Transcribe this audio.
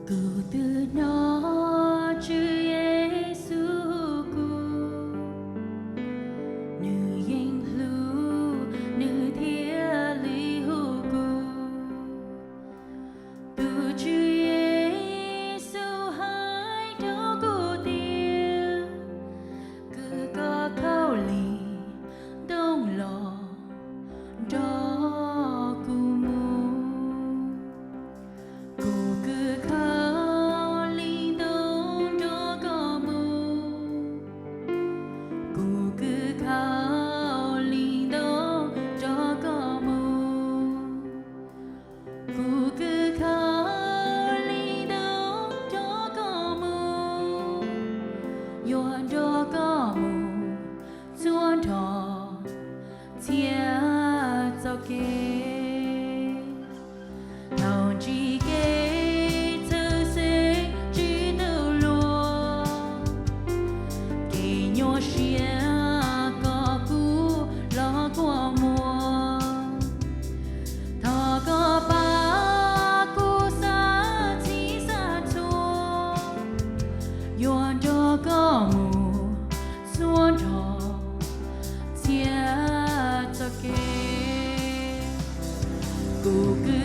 Kuv twb hnov Tswv Yexus hu kuv, nws yeej hlub, nws thiaj li hu kuv. Tus Tswv Yexus hais rau kuv tias, kwv koj khaub lig ntoo los nrog kuv mus. Kuv kwv khaub lig ntoo nrog koj mus. Kuv kwv khaub lig ntoo nrog koj mus. Kuv kwv khaub lig ntoo nrog koj mus, yuav nrog koj mus txhua nrho txhia txoj kev. Thaum ntsib kev txhawj xeeb tsis tau luag, kev nyuaj siab koj kuj los kua muag. Thov koj pab kuv xav txhij xav txhua, yuav nrog koj mus txhua nrho txhia txoj kev. Kuv kwv